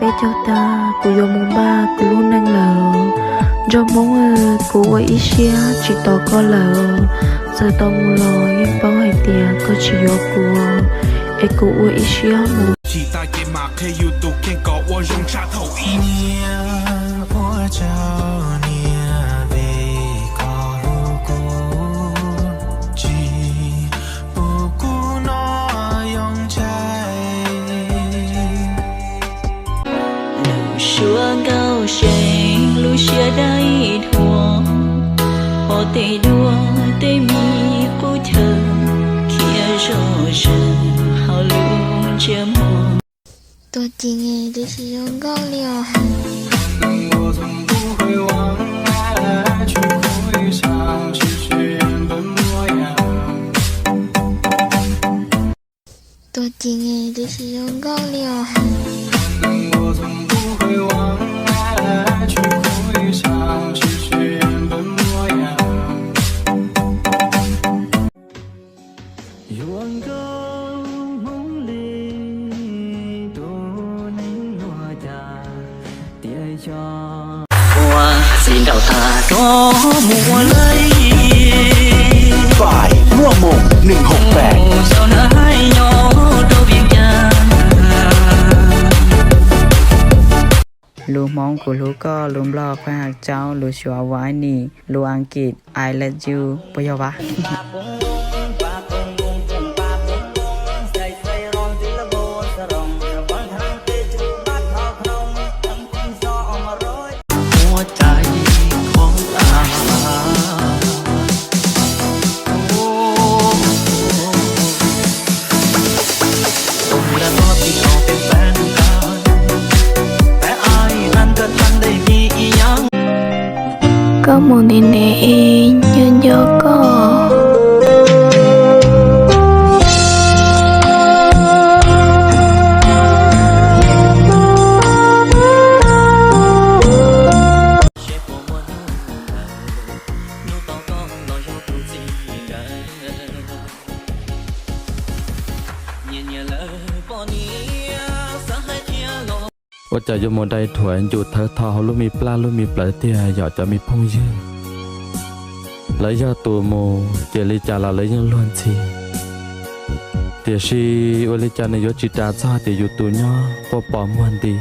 Peb caug tag kuv yuav mus npaj kuv lub neej lawm. Nraug Hmoob, kuv ua ib siab tsis tos koj lawm. Txawm tos mus los yeej paub hais tias koj tsis yuav kuv, es kuv ua ib siab mus. Chim tas ces mam qhia yus tus kheej kom ua zoo tshaj thaum ub. Niam ua tsaug niam vim koj hlub kuv, tsis pub kuv hnov yoo ntshai. Lub suab nkauj seev, lub siab dawb ib dhuav, pom tej duab tej mis qub chaw, khiav zoj zeeg hauv lub ntsiab mog. Tuag ci nge, twb tsis zoo nkauj li os. Tuag ci nge, twb tsis zoo nkauj li os. Yuav nkauj Hmoob li, tus neeg yuav cas tias xyov. Ua txiv nraug tag tuaj mus ua lawm. Phải mua một nền hộp vàng. Mus xyov nws hais nyob rau Vias Cas. Lus Hmoob kuv hlub koj, lus Nplog qhab haj caub, lus Suav ua aib nis, lus Askiv I love you, puas yog vas? Koj mus ntev ntev es nco nco koj. Ua cas yuav mus dai thuam ncum thawv tho hauv lub me plab lub me plawv tiag yom cov me phooj ywg. Lawv yog tus mus ces li cas los lawv yeej luag ntxhi, tiam sis ua li cas nws yuav tsis ras txog tias yus tus nyob quaj pos muag nti.